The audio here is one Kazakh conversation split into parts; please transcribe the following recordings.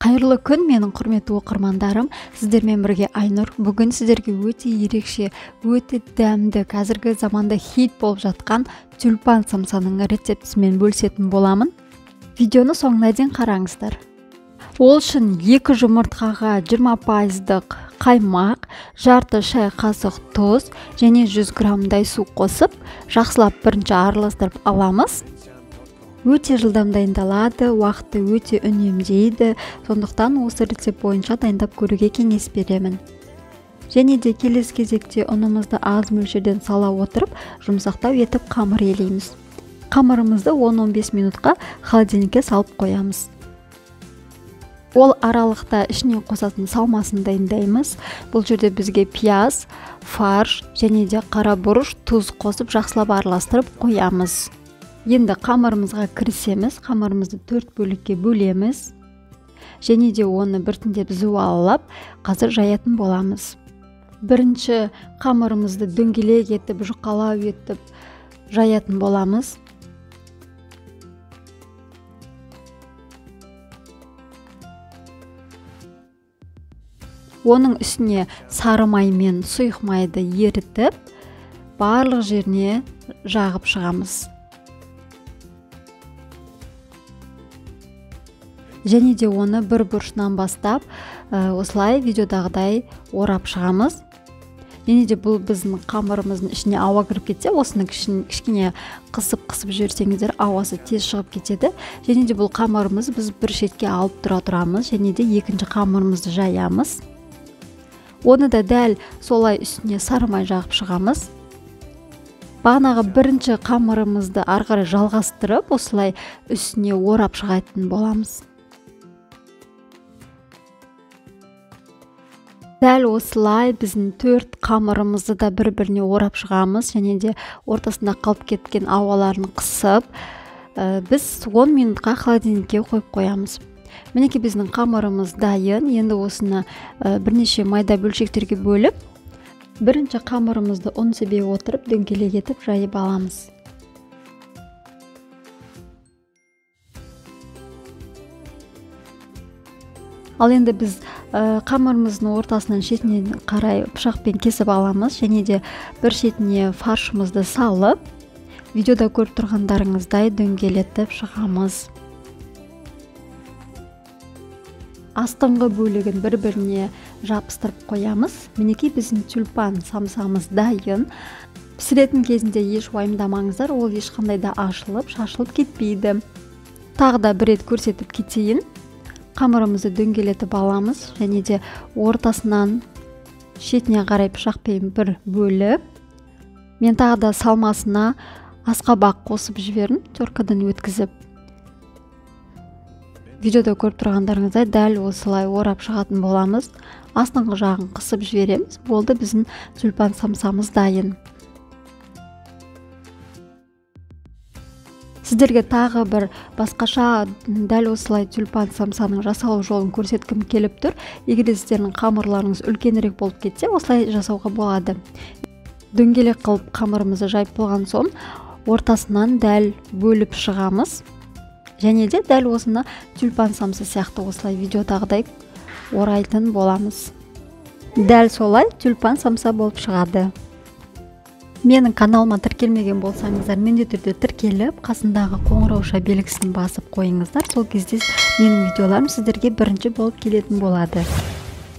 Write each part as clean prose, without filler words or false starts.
Қайырлы күн, менің құрметті оқырмандарым. Сіздермен бірге Айнұр. Бүгін сіздерге өте ерекше, өте дәмді, қазіргі заманда хит болып жатқан тюльпан самсаның рецептісімен бөлісетін боламын. Видеоны соңына дейін қараңыздар. Ол үшін 2 жұмыртқаға 20%-дық қаймақ, жарты шай қасық тұз және 100 граммдай су қосып, жақсылап бірінші араластырып аламыз. Өте жылдам дайындалады, уақытты өте үнемдейді, сондықтан осы рецепт бойынша дайындап көруге кеңес беремін. Және де келесі кезекте ұнымызды аз мөлшерден сала отырып, жұмсақтау етіп қамыр елейміз. Қамырымызды 10-15 минутқа холодильникке салып қоямыз. Ол аралықта ішіне қосатын салмасын дайындаймыз. Бұл жерде бізге пияз, фарш және де қара бұрыш, тұз қосып жақсылап араластырып қоямыз. Енді қамырымызға кірісеміз. Қамырымызды 4 бөлікке бөлеміз. Және де оны біртіндеп зуалап, қазір жаятын боламыз. Бірінші қамырымызды дөңгелек етіп, жұқалау етіп жаятын боламыз. Оның үстіне сары май мен сұйық майды ерітіп, барлық жеріне жағып шығамыз. Және де оны бір бұрышынан бастап, осылай видеодағыдай орап шығамыз. Және де бұл біздің қамырымыздың ішіне ауа кіріп кетсе, осыны кішкене қысып-қысып жіберсеңіздер, ауасы тез шығып кетеді. Және де бұл қамырымыз біз бір шетке алып тұра тұрамыз, және де екінші қамырымызды жаямыз. Оны да дәл солай үстіне сары май жағып шығамыз. Бағанағы бірінші қамырымызды ары қарай жалғастырып, осылай үстіне орап шығатын боламыз. Дәл осылай біздің 4 қамырымызды да бір-біріне орап шығамыз, және де ортасында қалып кеткен ауаларын қысып, біз 10 минутқа холодильникке қойып қоямыз. Мінекей біздің қамырымыз дайын. Енді осыны бірнеше майда бөлшектерге бөліп, бірінші қамырымызды ұн себе отырып дөңгелек етіп жайып аламыз. Ал енді біз қамырымыздың ортасынан шетінен қарай пышақпен кесіп аламыз, және де бір шетіне фаршымызды салып, видеода көріп тұрғандарыңыздай дөңгелетіп шығамыз. Астыңғы бөлігін бір-біріне жабыстырып қоямыз. Мінекей біздің тюльпан самсамыз дайын. Пісіретін кезінде еш уайымдамаңыздар, ол ешқандай да ашылып, шашылып кетпейді. Тағы да бір рет көрсетіп кетейін. Қамырымызды дөңгелетіп аламыз, және де ортасынан шетіне қарай пышақпен бір бөліп, мен тағы да салмасына асқабақ қосып жібердім, теркадан өткізіп. Видеода көріп тұрғандарыңыздай дәл осылай орап шығатын боламыз. Астыңғы жағын қысып жібереміз. Болды, біздің тюльпан самсамыз дайын. Сіздерге тағы бір басқаша дәл осылай тюльпан самсаның жасалу жолын көрсеткім келіп тұр. Егер сіздердің қамырларыңыз үлкенірек болып кетсе, осылай жасауға болады. Дөңгелек қылып қамырымызды жайып болған соң, ортасынан дәл бөліп шығамыз. Және де дәл осыны тюльпан самса сияқты осылай видеодағыдай орайтын боламыз. Дәл солай тюльпан самса болып шығады. Менің каналыма тіркелмеген болсаңыздар, міндетті түрде тіркеліп, қасындағы қоңырауша белгісін басып қойыңыздар. Сол кезде менің видеоларым сіздерге бірінші болып келетін болады.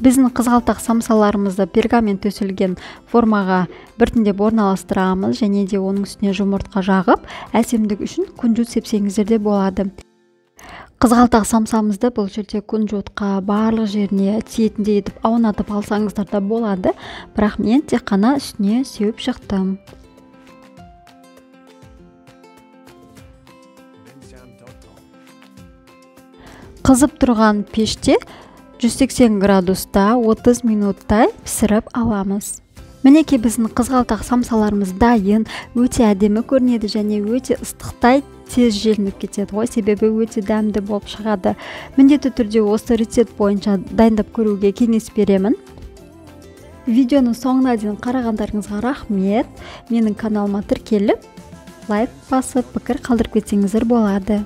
Біздің қызғалдақ самсаларымызды пергамент төселген формаға біртіндеп орналастырамыз, және де оның үстіне жұмыртқа жағып, әсемдік үшін күнжут сепсеңіздер де болады. Қызғалдақ самсамызды бұл жерде күнжутқа барлық жеріне тиетіндей етіп аунатып алсаңыздар да болады, бірақ мен тек қана үстіне сеуіп шықтым. Қызып тұрған пеште 180 градуста 30 минуттай пісіріп аламыз. Мінекей біздің қызғалдақ самсаларымыз дайын, өте әдемі көрінеді және өте ыстықтай тез желініп кетеді ғой, себебі өте дәмді болып шығады. Міндетті түрде осы рецепт бойынша дайындап көруге кеңес беремін. Видеоны соңына дейін қарағандарыңызға рахмет. Менің каналыма тіркеліп, лайк басып, пікір қалдырып кетсеңіздер болады.